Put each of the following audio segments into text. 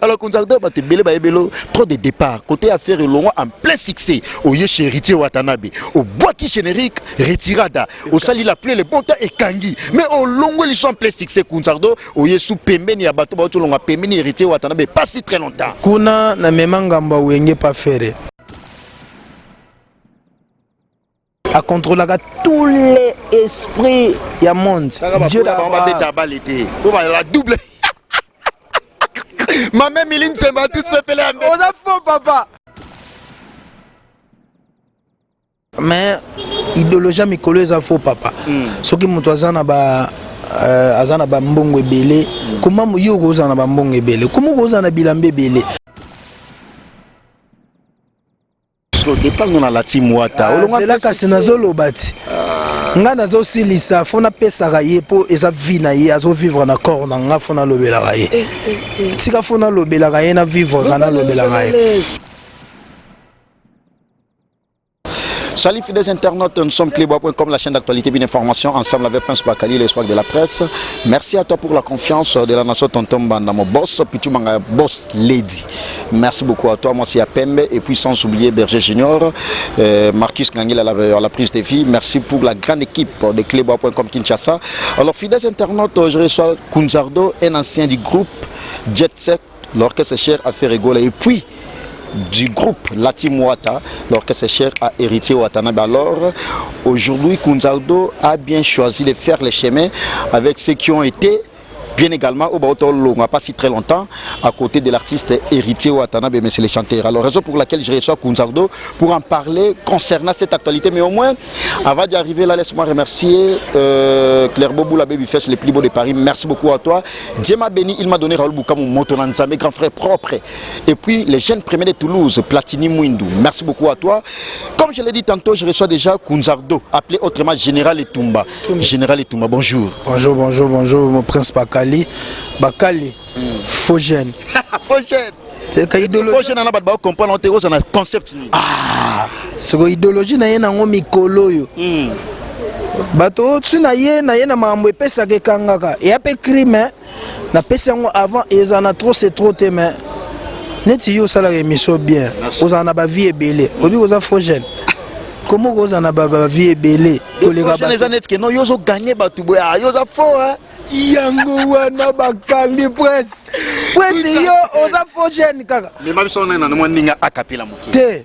Alors Kunzardo, bato ebele bayebelo trop de départ côté affaire elongwa en plein succès, oye chez Héritier Watanabe, obwaki générique retirada, osali la plaie le bon temps ekangi, mais olongwe liso en plein succès. Kunzardo, oye su pembeni ya bato bauti olongwa pembeni Héritier Watanabe pas si très longtemps. Kuna namema ngambo ya Wenge pa Ferre acontrôlaka tous les esprits ya monde. Dieu babeta bale te po la double mame Mili Nsemba tous pepele ya. Oza faux papa, mais idéologie ya mikolo eza faux papa. Soki moto aza na ba aza na bambongo ebele, koma yo okozala na bambongo ebele, koma okozala na bilamba ebele. Depango na lati mwata. Zela kasi, nazoloba ti nga nazosilisa. Fo napesaka ye mpo eza vie na ye, azovivre na corps na nga. Fo nalobelaka ye, tika fo nalobelaka ye na vivre ka nalobelaka ye. Salut fidèles internautes, nous sommes Clébois.com, la chaîne d'actualité et d'information, ensemble avec Prince Bakali, l'espoir de la presse. Merci à toi pour la confiance de la nation. Tonton Banda, mon boss, Pichu Manga, boss Lady. Merci beaucoup à toi, moi c'est Pembe, et puis sans oublier Berger Junior, Marcus Ngangil à la prise de vie. Merci pour la grande équipe de Clébois.com Kinshasa. Alors fidèles internautes, je reçois Kunzardo, un ancien du groupe Jet Set, l'orchestre cher à Ferre Gola, et puis du groupe Lati Mwata, l'orchestre cher à Héritier Watanabe. Alors, aujourd'hui, Kunzardo a bien choisi de faire le chemin avec ceux qui ont été bien également au Baoto Longa, pas si très longtemps, à côté de l'artiste Héritier Watanabe, mais c'est les chanteurs. Alors, raison pour laquelle je reçois Kunzardo pour en parler concernant cette actualité. Mais au moins, avant d'y arriver là, laisse-moi remercier Claire Bobou, la Babyface, le plus beau de Paris. Merci beaucoup à toi. Dieu m'a béni, il m'a donné Raoul Boukamou, Motonanza, mes grands frères propres. Et puis, les jeunes premiers de Toulouse, Platini Mwindu. Merci beaucoup à toi. Comme je l'ai dit tantôt, je reçois déjà Kunzardo, appelé autrement Général Etumba. Général Etumba, bonjour. Bonjour, bonjour, bonjour, mon prince Bakali. Bakali, faux jeune. Faux jeune. Faux jeune, on a comprendre, on a concept. Ah, siko idéologie na ye nango mikolo oyo. Bato ti na ye na ye na makambo epesaka ekangaka eya mpe crime. Napesi yango avant, ezala na trop c'est trop te, mais neti yo osalaka émission bien, ozala na bavie ebele, obi koza faux jeune, komo kozala na bavie ebele koleka eza neti ke non, yo ozoganye bato boye, yo oza faux. Yango wana Bakali, prince, prince, yo oza faux jeune kaka. Mema biso nani na mwa ndinga akapela moke. Te,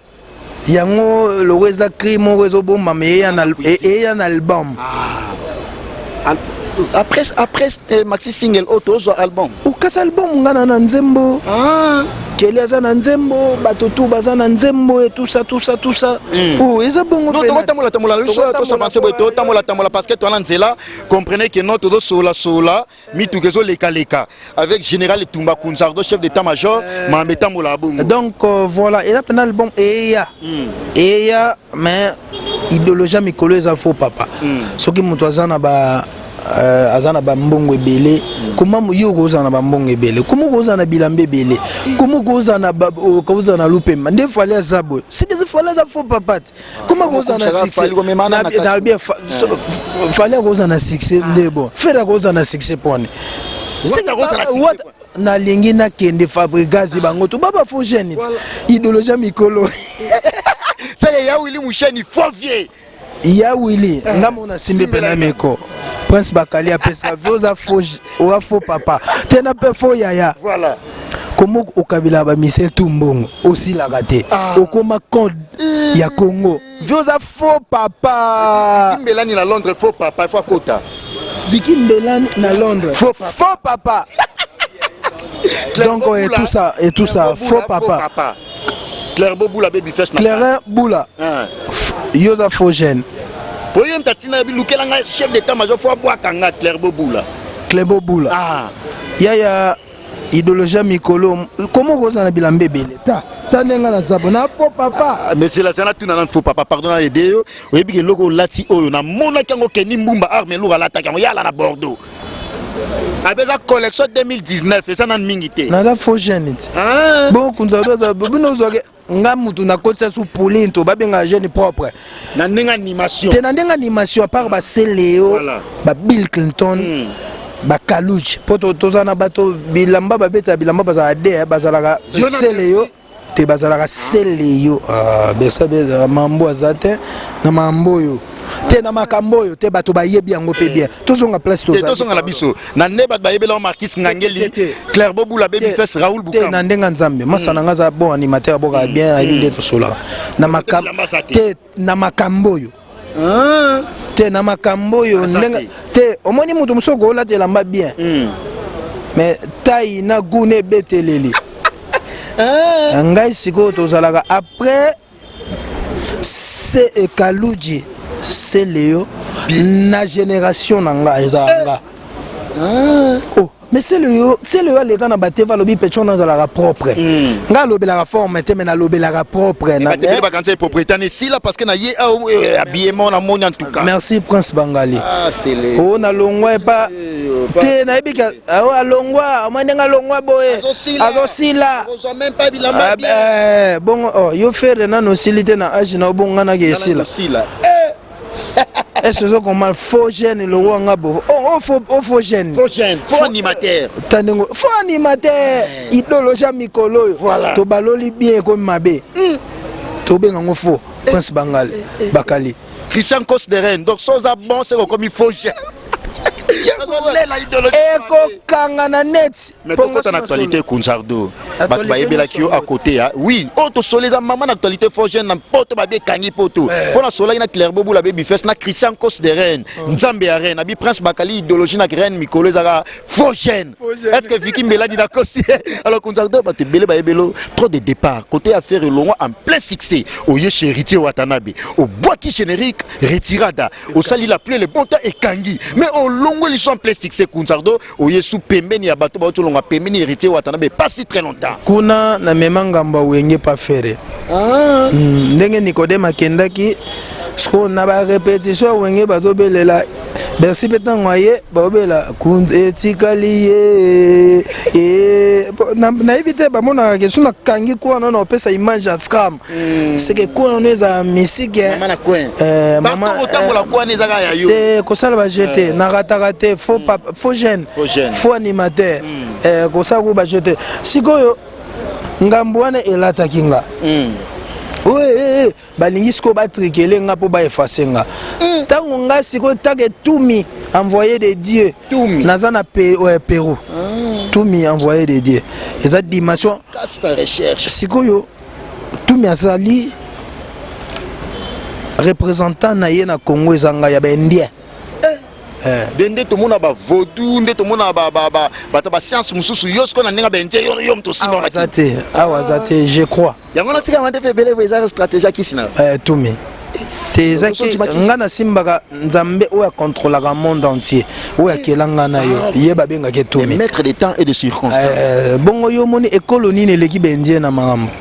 yango loko eza cri moko ezobombama, eya na album. Après maxi single oyo tozwa album. Okasi album, nga na nzembo. Keli aza na nzembo, bato tu baza na nzembo et tout ça, tout ça, tout ça. Oh, eza bongo. Tokotambola tambola biso, tos'avance boye, totambola tambola parce que towana nzela. Comprenez que non, tozosola sola, mituka ezolekaleka avec Général Etumba Kunzardo, chef d'état major makambo etambola bongo. Donc voilà, eza mpena album eya, eya, mais idéologie ya mikolo eza faux papa. Soki moto aza na ba aza na bambongo ebele, koma yo okozala na bambongo ebele, koma okozala na bilamba ebele, koma okozala na lupemba nde Fally aza boye. Seke Fally aza faux papa te. Koma kozala na succès nalobi Fally akozala na succès nde bon, Ferre akozala na succès pone nalingi nakende Fabregas, bango to baba faux jeune, idéologie ya mikolo. Seke ya Willi Musheni faux vieux. Ya Willi, nga moko nasimbi mpena miko. Prince Bakali apesaka vi, oza faux, oza faux papa te, na mpe faux yaya. Voilà. Komo okabelaka bamise tu mbongo osilaka te, okoma code ya Congo, vi oza faux papa. Mbelani na Londres faux papa, il faut akota. Viki Mbelani na Londres. Faux papa. Faux papa. Donc et tout ça et tout ça, faux papa. Claire Boula, baby face. Clairin Boula, yo oza faux jeune. Po ye mutu atina bilukela ngai chef d'état major fo abwaka nga Claire Boula. Claire Boula. Ah. Yaya, idéologie ya mikolo, komo kozala na bilamba ebele, ta ta ndenge naza bo na faux papa. Ah, mais c'est la zana tuna na faux papa, pardon na aide yo. Oyebi ke eloko olati oyo, namonaki yango Keni Mbumba arme lourd alataki yango yala na Bordeaux. Abe eza collection 2019, eza nanu mingi te. Naza faux jeune ti. Bon, kunza bino ozwaki nga mutu nakotisa su pulinto, babengaka jeune propre. Na ndenge animation. Te, na ndenge animation, à part baseleo, ba Bill Clinton. Bakaluji mpo toza na bato bilamba babeta bilamba bazalaka de bazalaka sele yo te, bazalaka sele yo. Ah, besa mambo aza te na mambo oyo te, na makambo oyo te, bato bayebi yango mpe bien. Tozonga place. Tozonga na biso na nde bato bayebela Marquis Ngangeli, Claire Bobula, Baby Face, Raoul. Te, na ndenge Nzambe masa na nga aza bon animateur, abokaka bien, ayebi nde tosolaka na makambo te, na makambo oyo te, na makambo oyo ndenge te. Omoni moto mosusu okolata elamba bien, mais taille na goût na ebeteleli ngai. Sikoyo tozalaka après se ekaluji Seleyo na génération na nga ezala nga. Oh, mais Seleyo, Seleyo aleka na bateva, alobi pecho nazalaka propre. Nga alobelaka forme te, mais nalobelaka propre. Bakanisa propriété na esila parce que na ye habillement namoni en tout cas. Merci Prince Bangali. O nalongwa epa te, nayebi ke alongwa, omoi ndenge alongwa boye azosila bongo. Yo Ferre nano osili te na age na obongo, nga naki esila. Est-ce que comment faux jeune le roi nga bo oh oh faux, oh faux jeune. Faux jeune, faux animateur. Tandengo faux animateur, idéologie ya mikolo oyo. Voilà. To baloli bien ekomi mabe, tobenga ngo faux. Prince Bangali Bakali. Christian Cos de Rennes, donc soza bon, c'est comme faux jeune. Ekokanga na net. Mais tokota na actualité. Kunzardo, bato bayebelaki yo à côté ya oui oyo tosoli eza mama na actualité faux jeune na poto babi ekangi poto mpo nasolaki na Claire Bobula, Baby Face na Christian Cos de Rennes, Nzambe ya Rennes abi Prince Bakali idéologie na Rennes mikolo ezaka faux jeune. Est ce que Viki Mbeladi nakosi? Alors Kunzardo, bato ebele bayebelo trop de départ côté affaire elongwa en plein succès, oye chez Héritier Watanabe, obwaki générique retirada, osali la pluie le bon temps ekangi, mais olongoli so en plein succès. Kunzardo, oye su pembeni ya bato bauti olonga pembeni Héritier Watanabe pas si très longtemps. Kuna namema ngambo ya Wenge pa Ferre. Ndenge Nicodème akendaki siko na barépétition ya Wenge, bazobelela Bercy mpe ntango aye baobela etikali ye. Nayebi te, bamonaka ke so nakangi kwana na opesa image ya scram, seke kwana wana ezala misike. Te, kosala bajeu te, narataka te. Faux jeune, faux animateur, kosala ku bajeu te. Sikoyo ngambo wana elataki nga oye, balingi sikoyo batrikele nga mpo baefase nga. Ntango nga sikoyo take Tumi, envoyé de Dieu, naza na Pérou. Tumi, envoyé de Dieu, eza dimension. Sikoyo Tumi azali représentant na ye na Congo, eza ngai ya baindien. De nde tomona bavaudou, nde tomona bato bascience mosusu. Yo sikoyo na ndenge baindien, yo moto osimba aza te, awa aza te, je crois. Yango natikanga nde mpe ebele eza stratégie akisi na Tumi te, ezaki nga nasimbaka Nzambe oyo akontrolaka monde entier, oyo akela nga na yo, ye babengaki Tumi. Maître de temps et de circonstances. Bongo yo omoni ekolo nini eleki baindien na makambo?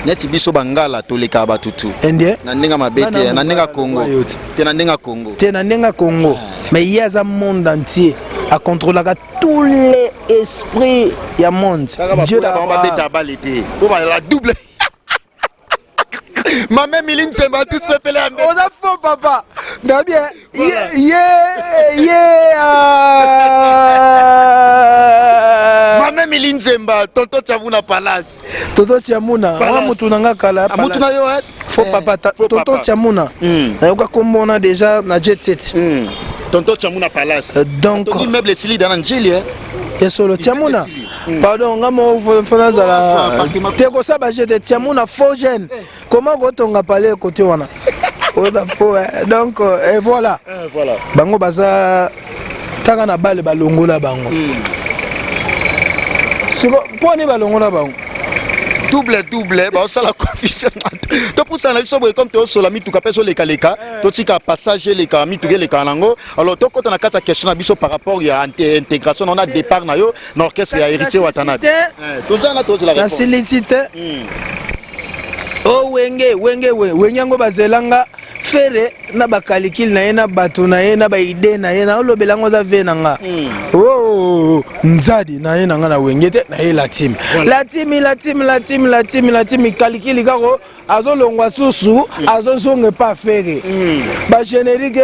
Neti biso bangala tolekaka batutu. Indien. Na ndenge mabe te, na ndenge ya Congo te, na ndenge ya Congo. Te, na ndenge ya Congo, mais ye aza monde entier, akontrolaka tous les esprits ya monde. Dieu babeta bale te po la double mame Mili Nzemba tous pepele ya. Oza faux papa na bien ye ye. Mame Mili Nzemba, tonton Tiamuna Palace. Tonton Tiamuna wa mutu na nga kala. Mutu na yo. Faux papa, tonton Tiamuna, nayoka kombo wana déjà na Jet Set. Tonton Tiamuna Palace. Donc immeuble esili da na Njili. Ya solo, Tiamuna, pardon, nga moko fo nazala te kosala baje te. Tiamuna faux jeune, comment kotonga palais kote wana? Oza faux. Donc et voilà, bango baza taka na bale, balongola bango siko mpo ani balongola bango. Double double baosala confusion. Topusana na biso boye, comme tozosola mituka mpe ezolekaleka, totika passage eleka, mituka elekaka nango. Alors tokɔta na kati ya question na biso par rapport ya intégration na départ na yo na orchestre ya Héritier Watanabe. Toza na tozela. Nasilisi te. O Wenge, Wenge, Wenge yango bazelanga Ferre na bakalikile na ye, na bato na ye, na baide na ye. Naolobela yango, aza ve na nga. Nzadi na ye na nga na wenge te, na ye la team. La team, la team, la team, la team, la team, kalikili kako azolongwa susu, azozonga epa Ferre. Ba générique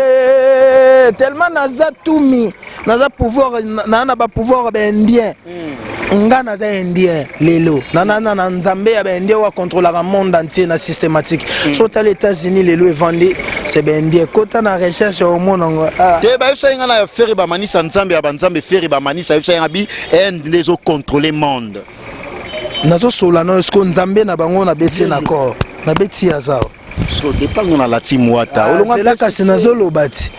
tellement naza tumi, naza pouvoir na na ba pouvoir ba indien. Nga naza indien lelo na na na nzambe ya ba indien oyo acontrôlaka monde entier na systématique. So otali États-Unis lelo evandi, c'est ba indien. Kota na recherche omona ngo. Ah. Te, bayebisaki nga na Ferre bamanisa nzambe ya banzambe. Ferre bamanisa, ayebisaki nga bi Inde nde ezocontrôle monde. Nazosola no esko nzambe na bango nabeti ye na corps, nabeti ye aza. So depango na lati mwata olonga. Zela kasi, nazoloba ti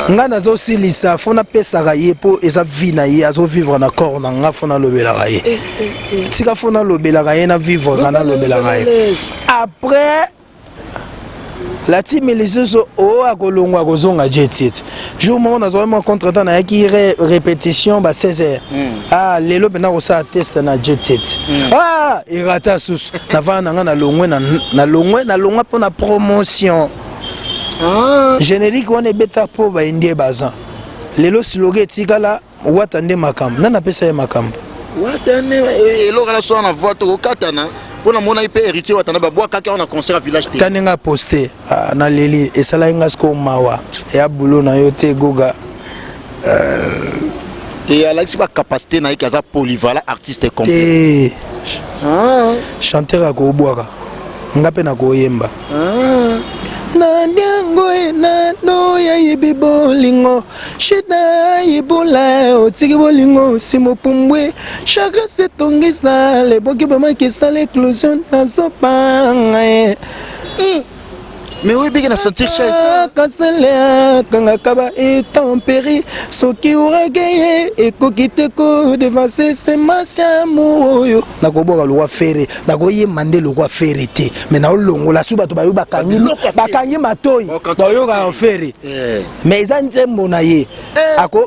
nga nazosilisa. Fo napesaka ye mpo eza vie na ye, azovivre na corps na nga. Fo nalobelaka ye, tika fo nalobelaka ye, na vivre ka nalobelaka ye. Après latimi lisusu oyo akolongwa, akozonga jet set. Jour moko nazwaki mwa contretemps, nayaki répétition ba 16 heures. Ah, lelo mpenza kosala test na jet set. Ah, erata susu. Navanda na nga, nalongwe, nalongwe, nalongwa mpo na promotion. Générique wana ebeta mpo baindie baza lelo, slogan etikala Wata nde makambo. Nani apesa ye makambo? Wata nde eloko na so na voix tokokatana mpo namonaki mpe Héritier Wata na babwakaki awa na concert ya village te. Ta ndenge aposte, ah, naleli, esalaki nga sikoyo mawa ya bulo na yo te, Goga. Te, alakisi bacapacité na ye ke aza polyvalent, artiste complet. Te, chanteur akobwaka nga mpe nakoyemba na ndiango enano yayebi bolingo shida yibula otiki bolingo simopumbwe chagrin setongisa leboki bamaki esala éclosion nazobanga ye. Mais oyebiki na sentir chaise. Kasele akangaka ba intempérie soki orage ye ekoki te kodevancer semence ya amour oyo nakobwaka lokwa Ferre. Nakoyemba nde lokwa Ferre te, mais naolongola su bato bayo bakangi Biloko ya Ferre. Bakangi matoi. Bayokaka Ferre, mais eza nzembo na ye.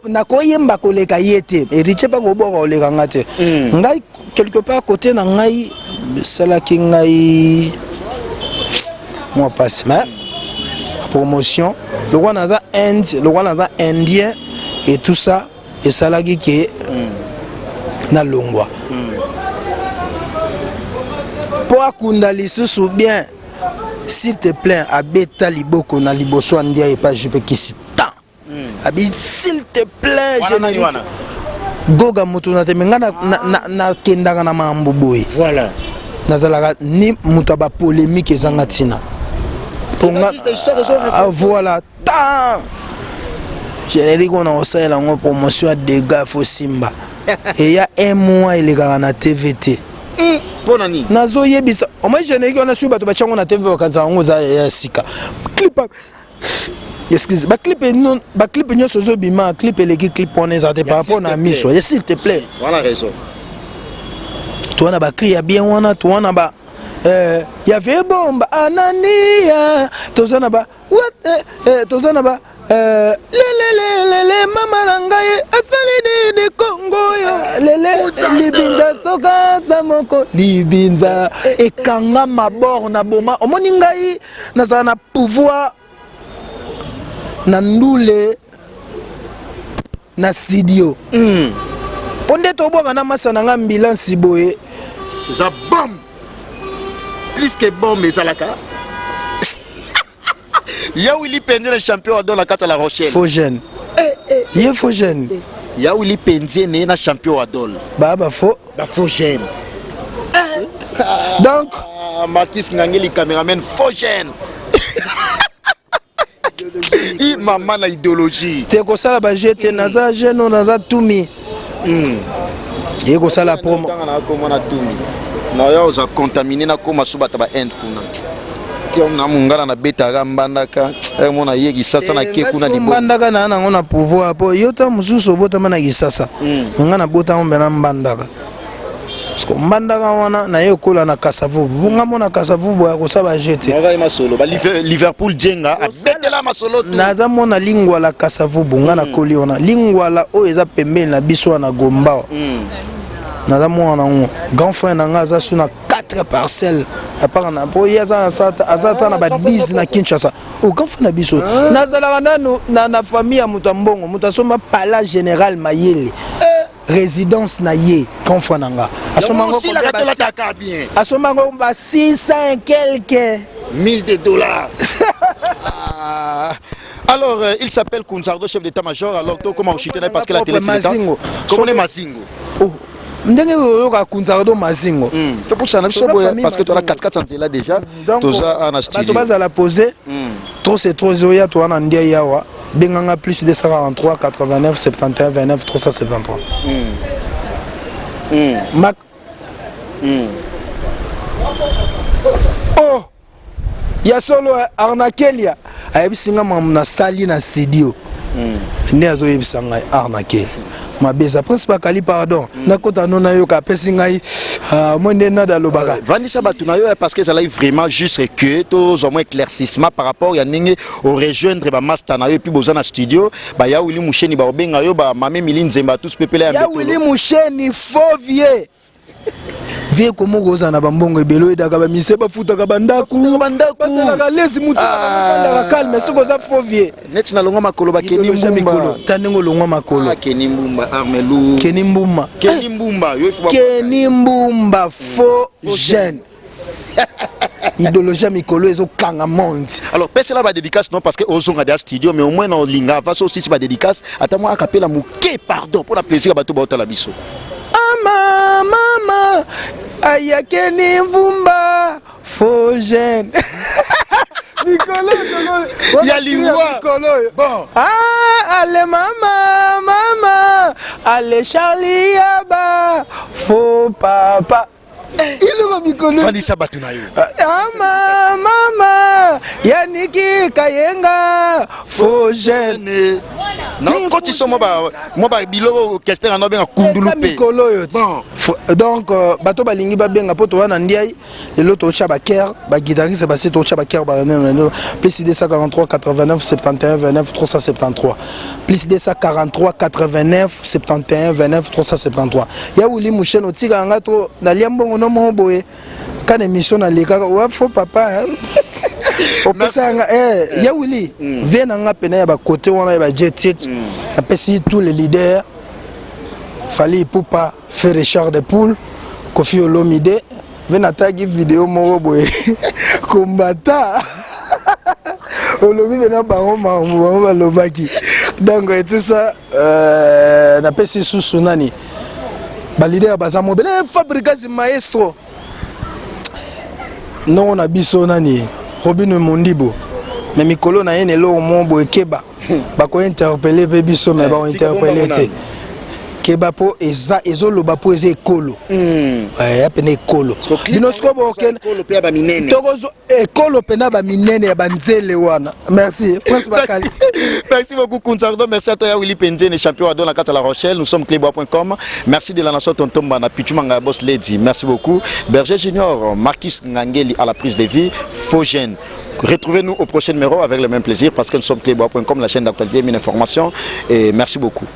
Nakoyemba koleka ye te. Héritier mpe akobwaka koleka nga te. Ngai quelque part côté na ngai esalaki ngai mwa pasi, mais promotion lokwa naza Inde, lokwa naza indien et tout ça, esalaki ke nalongwa mpo akunda lisusu bien. S'il te plaît, abeta liboko na liboso ya ndia epa jupe kisi tan abi s'il te plaît. Wana nani? Générique. Wana? Goga moto na teme nga nakendaka na makambo boye. Nazalaka ni moto ya bapolémique ezanga ntina mpo nga. Artiste, histoire Ah, voilà, tan générique wana kosalela yango promotion ya dégâts fo simba eya un mois elekaka na TV te. Mpo na nini? Nazoyebisa omoi générique wana soki bato batia yango na TV, bakanisa yango eza ya sika. Clip, excuse, baclip baclip nyonso ezobima, clip eleki clip wana eza te par rapport na miso ya s'il te plaît. Wana raison. Toza na bacri ya bien wana, toza na ba yave bomba anania, toza na ba what, toza na ba lelelelele mama na ngai asali nini Kongo oyo lele libinza soka aza moko libinza ekanga mabor na boma. Omoni ngai nazala na pouvoir na ndule na studio mpo nde tobwaka na masa na nga ambilansi boye. Eza bombe, plus que bombe ezalaka ya Willy Penze na champion ado na kati ya La Rochelle. Faux jeune ye, faux jeune. Ya Willy Penze ne na champion adol. Baa bafaux. Bafaux jeune. Donc Ah, Marquis Ngangeli cameraman, faux jeune i mama na idéologie. Te kosala baje te, naza jeune oyo naza tumi ye kosala promo. Ntanga na komona tumi na yo oza contaminé, nakóma so bato ba Inde kuna ke na mongala nabetaka mbandaka mona ye Kisasa na ke kuna libo. Mbandaka na nango na pouvoir po yo ta mosusu obotama na Kisasa. Nga nabotama mpe na Mbandaka parce que Mbandaka wana naye okola na Kasavubu, bonga mona Kasavubu ya kosala baje te. Moko ye masolo ba Liverpool Jenga abetela masolo tu. Naza mona Lingwala Kasavubu, nga nakoli wana Lingwala oyo eza pembeni na biso wana Gomba. Naza mwana nango, grand frère na nga aza su na 4 parcelles apart na po ye aza aza ata na ba 10 na Kinshasa. O grand frère na biso, nazalaka nanu na famille ya moto ya mbongo, moto asomba palais général mayele. Résidence na ye, grand frère na nga, asomba yango Osilaka, tolataka bien. Asomba yango ba 600 et quelque 1000 de dollars. Ah. Alors, il s'appelle Kunzardo, chef d'état-major. Alors, toi, comment on parce que la télé, c'est le temps. Mazingo. Comment on est Mazingo? Oh, ndenge oyoka Kunzardo Mazingo. Topusana na biso Toza boye famille parce que toza Mazingo. 4 4 nzela déjà. Donc, Toza na bato studio. Bazala posé. Trop c'est trop. Ezoya, toza na ndia yawa. Benganga plus 243 89 71 29 373. Mac. Oh, ya solo, arnakelia ayebisi nga makambo nasali na studio. Nde azoyebisa ngai arnaque mabe eza. Prince Bakali, pardon, nakota no, nayoka apesi ngai, ah, mo nde nada alobaka. Vandisa bato na yo, parce que ezalaki vraiment juste que tozwa mwa éclaircissement par rapport ya ndenge orejoindre bamaster na yo, et puis boza na studio, baya Wili Musheni, baobenga yo bamame Mili Nzemba, tous pepele ya Ya Wili Musheni, faux vieux, vieux komoko ozala na bambongo ebele, oyedaka bamise, bafutaka bandako. Bafutaka bandako. Basalaka lesi mutu. Ah. Bafandaka calme soki oza faux vieux. Neti nalongwa makolo, bakeni Idéologie ya mikolo. Mbumba. Ta ndenge olongwa makolo. Ah, Keni Mbumba, Armelu. Keni Mbumba. Keni Mbumba yo, ifo. Keni Mbumba, faux jeune. Idéologie ya mikolo ezokanga monde. Alors, pesela badédicace, non, parce que ozonga dia studio, mais au moins na olinga ava so osisi badédicace, ata mwa akapela moke, pardon, mpona plaisir ya bato baotala biso. Ama mama ayakeni Mvumba, faux jeune, mikolo. Ya liwa. Mikolo oyo. Bon. Ah, ale mama, mama ale Charlie Yaba, faux papa, iloko mikolo. Vandisa bato na yo. Ama mama Yaniki Kayenga, faux jeune. Nakotisa mwa babiloko orchestre yango abenga kundulu. Eza Mpe mikolo oyo ti. Bon. Donc bato balingi babenga mpo toza na ndiai lelo, totya baker, baguitariste basi, totya baker plus 243 89 71 29 373, plus 243 89 71 29 373. Ya Wili Mushene, otikaka nga to nalia mbongo no moko boye kana émission nalekaka wa faux papa, hein? Opesa nga ya Wili vie na nga pene ya bakote wana ya bajet. Napesi tous les leaders, Fally Ipupa, Fait Richard de Poule, Kofi Olomide. Ve nataki video moko boye, kombata olobi pena bango makambo bango balobaki. Donc et tout ça, napesi susu nani, baleader baza mobele, Fabrigas maestro ndongo na biso nani, Robino Mondibo. Me mikolo na ye na eloko moko boye, keba, bakointerpeller mpe biso, me bakointerpeller te, keba mpo eza ezoloba mpo eza ekolo. Ya pene ekolo bino sikoyo bokende. Ekolo mpe ya baminene. Tokozwa ekolo mpena baminene ya banzele wana. Merci, Prince Bakali. Merci beaucoup, Kunzardo. Merci à toi, ya Willy Penzene, champion à Dona la Rochelle. Nous sommes clébois.com. Merci de la nation Tontomba, na Pichumanga Boss Lady. Merci beaucoup. Berger Junior, Marquis Ngangeli à la prise de vie, Faux. Retrouvez-nous au prochain numéro avec le même plaisir parce que nous sommes clébois.com, la chaîne d'actualité et d'information. Et merci beaucoup.